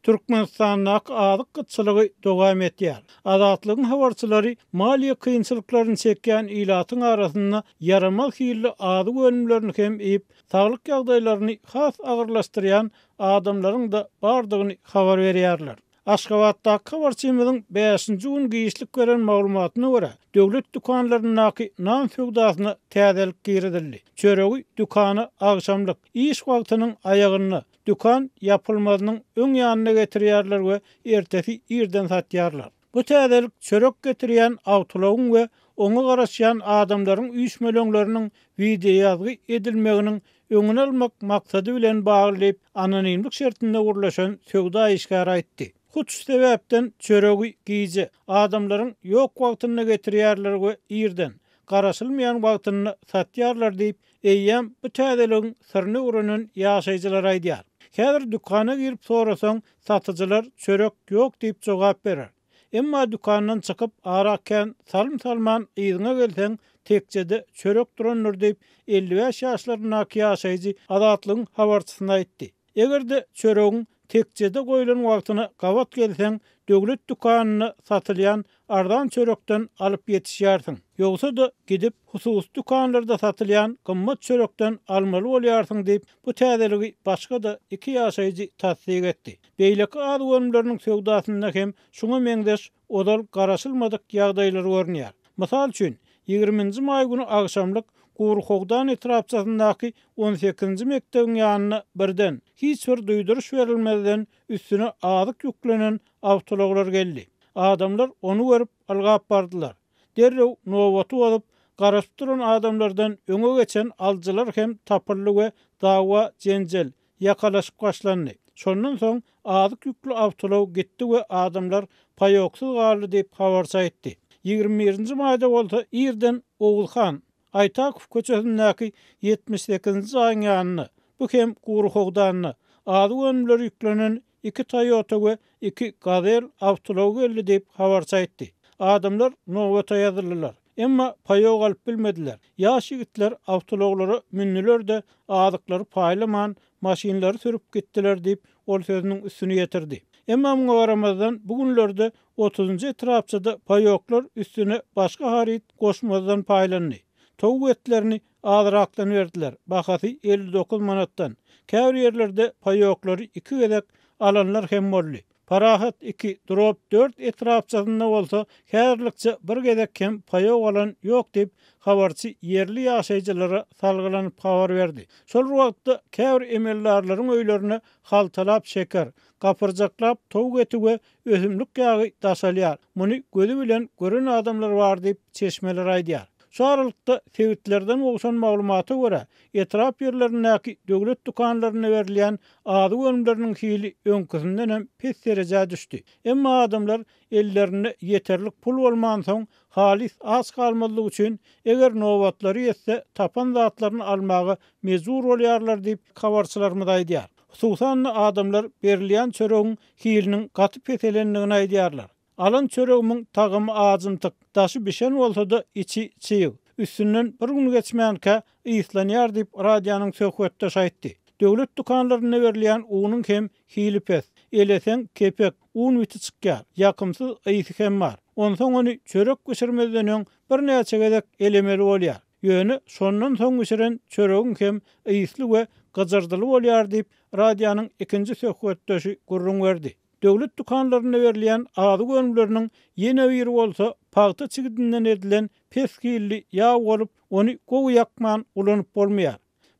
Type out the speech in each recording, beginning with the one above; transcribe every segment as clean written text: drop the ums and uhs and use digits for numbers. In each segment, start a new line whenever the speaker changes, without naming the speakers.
Türkmenistandaky azyk gytçylygy dowam etýär. Azatlygyň habarçylary maliýe kynçylyklaryny çekýän ilatyň arasynda ýaramaz hilli azyk önümlerini hem iýip, saglyk ýagdaýlaryny has agyrlaşdyrýan adamlaryň-da bardygyny habar berýärler. Aşgabatdaky habarçymyzyň bäşinji gün giçlik beren maglumatyna görä, döwlet dükanlaryndaky nan söwdasyna täzelik girizildi. Çöregi dükana agşamlyk, iş wagtynyň aýagynda, dükan ýapylmazynyň öň ýanynda getirýärler we ertesi irden satýarlar. Bu täzelik çörek getirýän awtoulagyň we oňa garaşýan adamlaryň üýşmeleňleriniň wideoýazgy edilmeginiň öňüni almak maksady bilen bagly diýip, anonimlik şertinde gürleşen söwda işgäri aýtdy. Hut şu sebäpden çöregi gije, adamlaryň ýok wagtynda getirýärler we irden, garaşylmaýan wagtynda satýarlar diýip, eýýäm bu täzeligiň syryny öwrenen ýaşaýjylar aýdýar. Häzir dükana girip sorasaň, satyjylar çörek ýok diýip jogap berer. Emma dükandan çykyp, ara kän salym salman yzyňa gelseň, tekjede çörek durandyr diýip, 55 ýaşlaryndaky ýaşaýjy Azatlygyň habarçysyna aýtdy. Eger-de çöregiň tekjede goýlan wagtyna gabat gelseň, döwlet dükanynda satylýan arzan çörekden alyp ýetişýärsiň. Ýogsa-da, gidip, hususy dükanlarda satylýan gymmat çörekden almaly bolýarsyň diýip, bu täzeligi başga-da iki ýaşaýjy tassyk etdi. Beýleki azyk önümleriniň söwdasynda hem şuňa meňzeş ozal garaşylmadyk ýagdaýlar görünýär. Mysal üçin, ýigriminji maý güni agşamlyk Guryhowdan etrapçasyndaky on sekizinji mekdebiň ýanynda birden, hiç bir duýduryş berilmezden üstüne azyk ýüklenen awtoulaglar geldi. Adamlar ony görüp, ylgap bardylar. Derrew nobaty bozup, garaşyp duran adamlardan öňe geçen alyjylar hem tapyldy we dawa-jenjel, ýakalaşyk başlandy. Şondan soň azyk ýükli awtoulag gitdi we adamlar paýoksyz galdy diýip, habarçy aýtdy. 21 nji maýda bolsa irden Oguzhan Aýtakow köçesindäki 78-nji jaýyň ýanynda, bu hem gury howdanda, azyk önümleri ýüklenen iki Toyota we iki Gazel awtoulagy geldi diýip, habarçy aýtdy. Adamlar nobata ýazyldylar. Emma paýok alyp bilmediler. Ýaş ýigitler awtoulaglara mündüler-de, azyklary paýlaman, maşynlary sürüp gitdiler diýip, ol sözüniň üstüni ýetirdi. Emma muňa garamazdan, bu günlerde otuzynjy etrapçada paýoklar üstüne başga haryt goşmazdan paýlandy. Towuk etlerini azrakdan berdiler, bahasy 59 manatdan. Käbir ýerlerde paýoklary iki gezek alanlar hem boldy. Parahat iki, Drop dört etrapçasynda bolsa häzirlikçe bir gezek hem paýok alan ýok diýip, habarçy ýerli ýaşaýjylara salgylanyp habar berdi. Şol bir wagtda, käbir emeldarlaryň öýlerine haltalap şeker, gapyrjaklap towuk eti we ösümlik ýagy daşalýar. Muny gözi bilen gören adamlar bar diýip, çeşmeler aýdýar. Şu aralykda, sebitlerden gowşan maglumata görä, etrap ýerlerindäki döwlet dükanlarynda berilýän azyk önümleriniň hili öňküsindenem pes derejä düşdi. Emma adamlar ellerinde ýeterlik pul bolmansoň, halys aç galmazlyk üçin, eger nobatlary ýetse, tapan zatlaryny almaga mejbur bolýarlar diýip, habarçylarymyz aýdýar. Hususan-da, adamlar berilýän çöregiň hiliniň gaty peselendigini aýdýarlar. Alan çöregimiň tagamy ajymtyk, daşy bişen bolsa-da, içi çyg. Üstünden bir gün geçmänkä, yslanýar diýip, radionyň söhbetdeşi aýtdy. Döwlet dükanlarynda berilýän unuň hem hili pes. Eleseň, kepek, un biti çykýar. Ýakymsyz ysy hem bar. Onsoň ony çörek bişirmezden öň birnäçe gezek elemeli bolýar. Ýöne şondan soň bişiren çöregiň hem ysly we gyjyrdyly bolýar diýip, radionyň ikinji söhbetdeşi gürrüň berdi. Döwlet dükanlarynda berilýän azyk önümleriniň ýene biri bolsa pagta çigidinden edilen pes hilli ýag bolup, ony gowy ýakman ulanyp bolmaýar.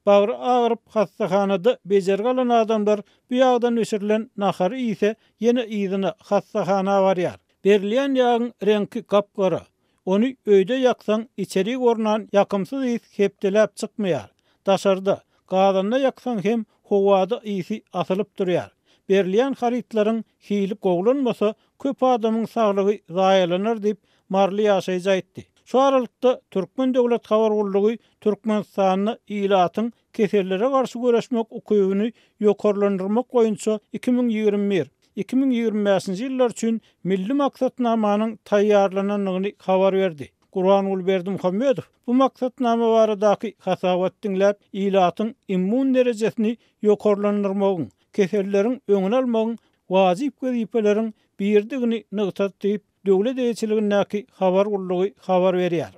Bagry agyryp hassahanada bejergi alan adamlar bu ýagdan bişirilen nahary iýse, ýene yzyna, hassahana barýar. Berilýän ýagyň reňki gap-gara. Ony öýde ýaksaň, içerik ornan ýakymsyz ys hepdeläp çykmaýar. Daşarda, gazanda ýaksaň hem howada ysy asylyp durýar. Berilýän harytlaryň hili gowulanmasa, köp adamyň saglygy zaýalanar diýip, maryly ýaşaýjy aýtdy. Şu aralykda, Türkmen döwlet habar gullugy Türkmenistanda ilatyň kesellere garşy göreşmek ukybyny ýokarlandyrmak boýunça 2021, 2025-nji ýyllar üçin Milli maksatnamanyň taýýarlanandygyny habar berdi. Gurbanguly Berdimuhamedow bu maksatnama baradaky hasabaty diňläp, ilatyň immun derejesini ýokarlandyrmagyň, keselleriň öňüni almagyň wajyp wezipeleriň biridigini nygtady diýip, döwlet eýeçiligindäki habar gullugy habar berýär.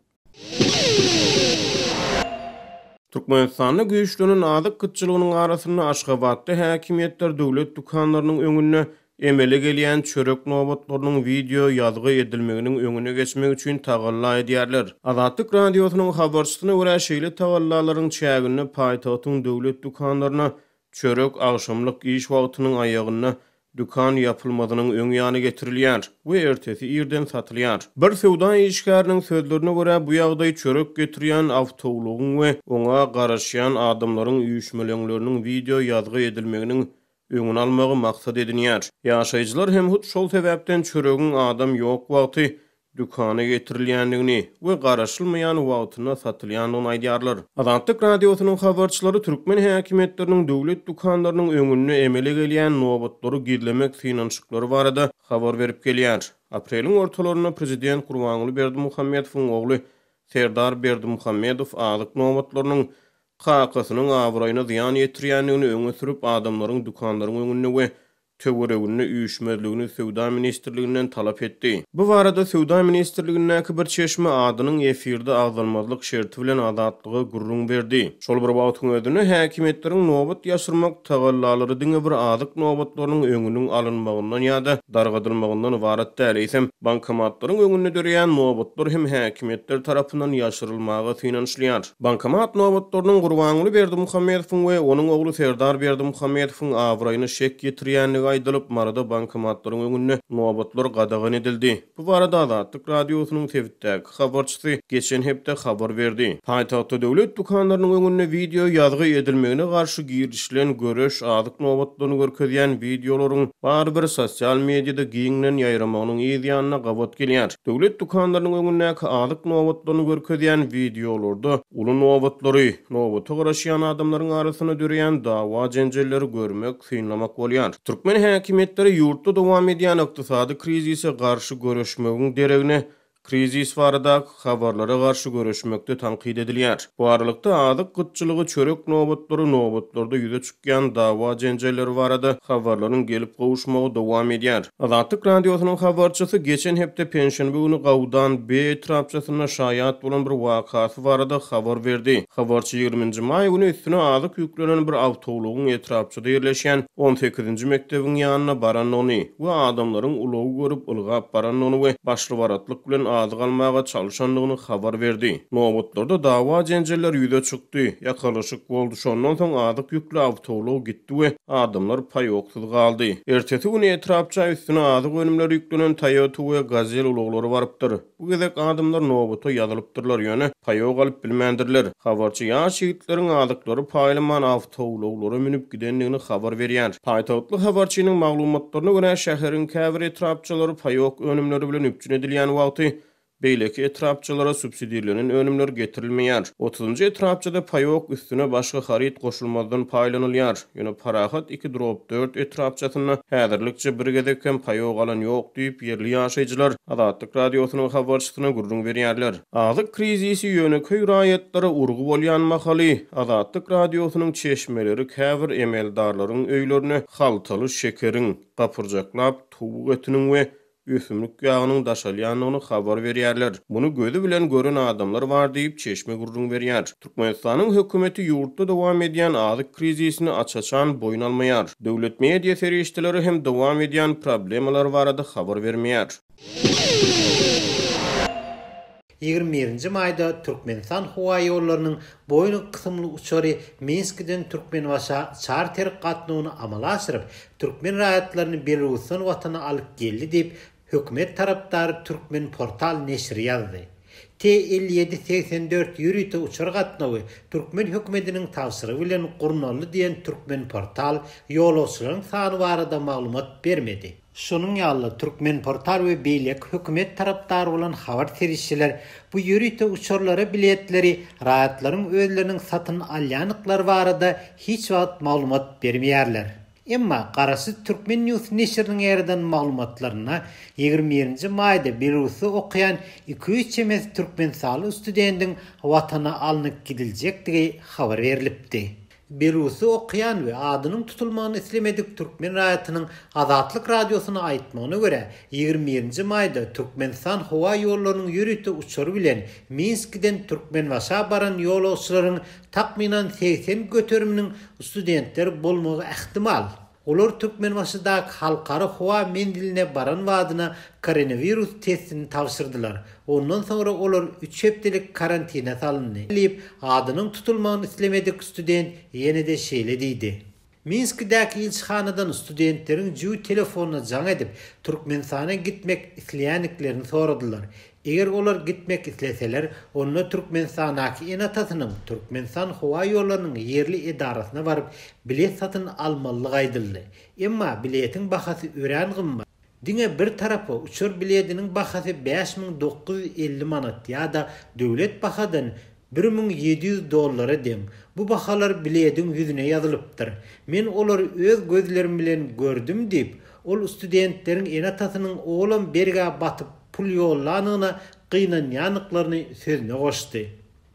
Türkmenistanda güýçlenen azyk gytçylygynyň arasynda Aşgabatda häkimiýetler döwlet dükanlarynyň öňünde emele gelýän çörek nobatlarynyň wideo ýazgy edilmeginiň öňüne geçmek üçin tagalla edýärler. Azatlyk Radiosynyň habarçysyna görä, şeýle tagallalaryň çäginde paýtagtyň döwlet dükanlaryna Çörek agşamlyk iş wagtynyň aýagynda dükan ýapylmazynyň öň ýany getirilýär we ertesi irden satylýar. Bir söwda işgäriniň sözlerine görä, bu ýagdaý çörek getirýän awtoulagyň we oňa garaşýan adamlaryň üýşmeleňleriniň wideo ýazgy edilmeginiň öňüni almagy maksat edinýär. Ýaşaýjylar hem hut şol sebäpden çöregiň adam ýok wagty dükana getirilýändigini we garaşylmaýan wagtynda satylýandygyny aýdýarlar. Azatlyk Radiosynyň habarçylary türkmen häkimiýetleriniň döwlet dükanlarynyň öňünde emele gelýän nobatlary gizlemek synanyşyklary barada habar berip gelýär. Apreliň ortalarynda prezident Gurbanguly Berdimuhamedowyň ogly Serdar Berdimuhamedow azyk nobatlarynyň kakasynyň abraýyna zyýan ýetirýändigini öňe sürüp, adamlaryň dükanlaryň öňünde we töwereginde üýşmezligini Söwda ministrliginden talap etdi. Bu barada Söwda ministrligindäki bir çeşme adynyň efirde agzalmazlyk şerti bilen Azatlyga gürrüň berdi. Şol bir wagtyň özünde, häkimiýetleriň nobat ýaşyrmak tagallalary diňe bir azyk nobatlarynyň öňüniň alynmagyndan ýa-da dargadylmagyndan ybarat däl, eýsem, bankomatlaryň öňünde döreýän nobatlar hem häkimiýetler tarapyndan ýaşyrylmaga synanyşylýar. Bankomat nobatlarynyň Gurbanguly Berdimuhamedowyň we onuň ogly Serdar Berdimuhamedowyň abraýyna şek ýetirýändigi aýdylyp, Maryda bankomatlaryň öňünde nobatlar gadagan edildi. Bu barada Azatlyk Radiosynyň sebitdäki habarçysy geçen hepde habar berdi. Paýtagtda döwlet dükanlarynyň öňünde wideo ýazgy edilmegine garşy girişilen göreş azyk nobatlaryny görkezýän wideolaryň barybir sosial mediada giňden ýaýramagynyň yz ýanyna gabat gelýär. Döwlet dükanlarynyň öňündäki azyk nobatlaryny görkezýän wideolarda uly nobatlary, nobata garaşýan adamlaryň arasynda döreýän dawa-jenjelleri görmek, synlamak bolýar. Türkmen häkimiýetleri ýurtda dowam edýän ykdysady krizise garşy göreşmegiň deregine, krizis baradaky habarlara garşy göreşmekde tankyt edilýär. Bu aralykda, azyk gytçylygy, çörek nobatlary, nobatlarda ýüze çykýan dawa-jenjeller barada habarlaryň gelip gowuşmagy dowam edýär. Azatlyk Radiosynyň habarçysy geçen hepde penşenbe güni Gawdan B etrapçasynda şaýat bolan bir wakasy barada habar berdi. Habarçy ýigriminji maý güni üstüne azyk ýüklenen bir awtoulagyň etrapçada ýerleşýän on sekizinji mekdebiň ýanyna barandygyny we adamlaryň ulagy görüp ylgap barandygyny we başly-baratlyk bilen azyk almaga çalşandygyny habar berdi. Nobatlarda dawa-jenjeller ýüze çykdy, ýakalaşyk boldy, şondan soň azyk ýükli awtoulag gitdi we adamlar paýoksyz galdy. Ertesi güni etrapça üstüne azyk önümleri ýüklenen Toyota we Gazel ulaglary barypdyr. Bu gezek adamlar nobata ýazylypdyrlar, ýöne paýok alyp bilmändirler. Habarçy ýaş ýigitleriň azyklary paýlaman awtoulaglara münüp gidendigini habar berýär. Paýtagtly habarçynyň maglumatlaryna görä, şäheriň käbir etrapçalary paýok önümleri bilen üpjün edilýän wagty, Beýleki etrapçalara subsidirlenen önümler getirilmeýär. Otuzynjy etrapçada paýok üstüne başga haryt goşulmazdan paýlanylýar. Ýöne Parahat iki drob dört etrapçasynda häzirlikçe bir gezek hem paýok alan ýok diýip, ýerli ýaşaýjylar Azatlyk Radiosynyň habarçysyna gürrüň berýärler. Azyk krizisi ýönekeý raýatlara urgy bolýan mahaly, Azatlyk Radiosynyň çeşmeleri käbir emeldarlaryň öýlerine haltaly şekeriň, gapyrjaklap towuk etiniň we ösümlik ýagynyň daşalýandygyny habar berýärler. Muny gözi bilen gören adamlar bar diýip, çeşme gürrüň berýär. Türkmenistanyň hökümeti ýurtda dowam edýän azyk krizisini aç-açan boýun almaýar. Döwlet media serişdeleri hem dowam edýän problemalar barada habar bermeýär.
21-nji maýda Türkmenistan howaýollarynyň Boeing kysymly uçary Minskiden Türkmenbaşa çarter gatnawyny amala aşyryp, türkmen raýatlaryny Belarusdan watana alyp geldi diýip, hökümet tarapdary Türkmenportal neşiri ýazdy. T 57 84 ýörite uçar gatnawy türkmen hökümetiniň tabşyrygy bilen gurnaldy diýen Türkmenportal ýolagçylaryň sany barada maglumat bermedi. Şonuň ýaly-da, Türkmenportal we beýleki hökümet tarapdary bolan habar serişdeler bu ýörite uçarlara biletleri raýatlaryň özleriniň satyn alýandyklary barada hiç wagt maglumat bermeýärler. Emma garaşsyz Turkmen News neşiriniň ýaýradan maglumatlarynda 21-nji maýda Belarusda okaýan 200 çemesi türkmenistanly studendiň Watana alnyp gidiljekdigi habar berlipdi. Belarusda okaýan we adynyň tutulmagyny islemedik türkmen raýatynyň Azatlyk Radiosyna aýtmagyna görä, 21 nji maýda Türkmenistan howa ýollarynyň ýörite uçary bilen Minskiden Türkmenbaşa baran ýolagçylaryň takmynan 80 göteriminiň studentler bolmagy ähtimal. Olar Türkmenbaşydaky Halkara howa menziline baran badyna koronawirus testini tabşyrdylar. Ondan soňra olar üç hepdelik karantine salyndy, diýip, adynyň tutulmagyny islemedik student ýene-de şeýle diýdi. Minskidäki ilçihanadan studentleriň jübi telefonyna jaň edip, Türkmenistana gitmek isleýändiklerini soradylar. Eger olar gitmek isleseler, onda Türkmenistandaky ene-atasynyň Türkmenistan howa ýollarynyň ýerli edarasyna baryp, bilet satyn almalydygy aýdyldy. Emma biletiň bahasy örän gymmat. Diňe bir tarapa uçar bilediniň bahasy 5950 manat ýa-da döwlet bahadan 1700 dollara deň. Bu bahalar bilediň ýüzüne ýazylypdyr. Men olary öz gözlerim bilen gördüm diýip, ol studentleriň ene-atasynyň olam bergä batyp pul ýollanyna gynanýandyklaryny sözüne goşdy.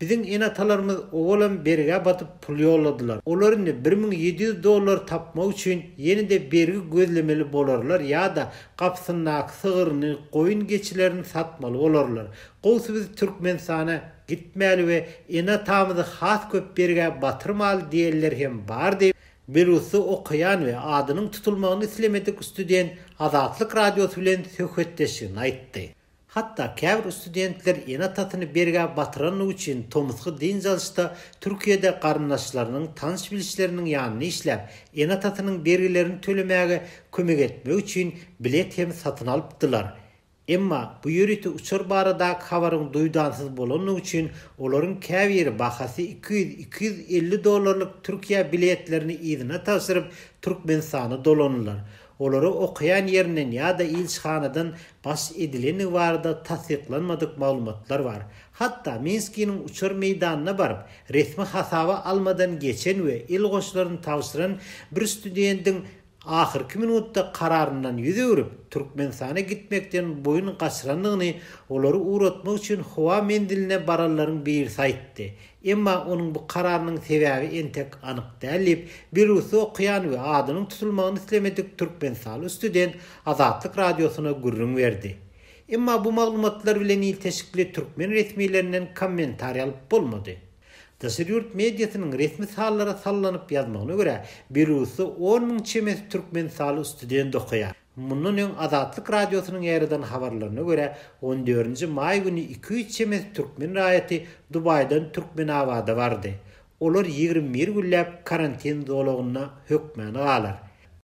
Biziň ene-atalarymyz owalam bergä batyp pul ýolladylar. Olar indi 1700 dollar tapmak üçin ýene-de bergi gözlemeli bolarlar ýa-da gapysyndaky sygyryny, goýun-geçilerini satmaly bolarlar. Gowusy biz Türkmenistana gitmäli we ene-atamyzy has köp bergä batyrmaly diýenler hem bar diýip, Belarusda okaýan we adynyň tutulmagyny islemedik student Azatlyk Radiosy bilen söhbetdeşliginde aýtdy. Hatda käbir studentler ene-atasyny bergä batyranlygy üçin tomusky dynç alyşda Türkiýede garyndaşlarynyň, tanyş-bilişleriniň ýanynda işläp, ene-atasynyň bergilerini tölemäge kömek etmek üçin bilet hem satyn alypdylar. Emma bu ýörite uçar baradaky habaryň duýdansyz bolandygy üçin olaryň käbiri bahasy 200, 250 dollarlyk Türkiýä biletlerini yzyna tabşyryp, Türkmenistana dolandylar. Olara okaýan ýerinden ýa-da ilçihanadan baş edilendigi barada tassyklanmadyk maglumatlar bar. Hatda Minskiniň uçar meýdanyna baryp, resmi hasaba almadan geçen we el goşlaryny tabşyran bir studentiň ahyrky minutda kararyndan ýüz öwrüp, Türkmenistana gitmekden boýun gaçyrandygyny olary ugratmak üçin howa menziline baranlaryň birisi aýtdy. Emma onuň bu kararynyň sebäbi entek anyk däl diýip, Belarusda okaýan we adynyň tutulmagyny islemedik türkmenistanly student Azatlyk Radiosyna gürrüň berdi. Emma bu maglumatlar bilen ilteşikli türkmen resmilerinden kommentariý alyp bolmady. Daşary ýurt mediasynyň resmi sanlara sallanyp ýazmagyna görä, Belarusda on müň çemesi türkmenistanly student okaýar. Mundan öň Azatlyk Radiosynyň ýaýradan habarlaryna görä, on dördünji maý güni 200 çemesi türkmen raýaty Dubaýdan Türkmenabada bardy. Olar 21 günläp karantin zolagynda hökmany galar.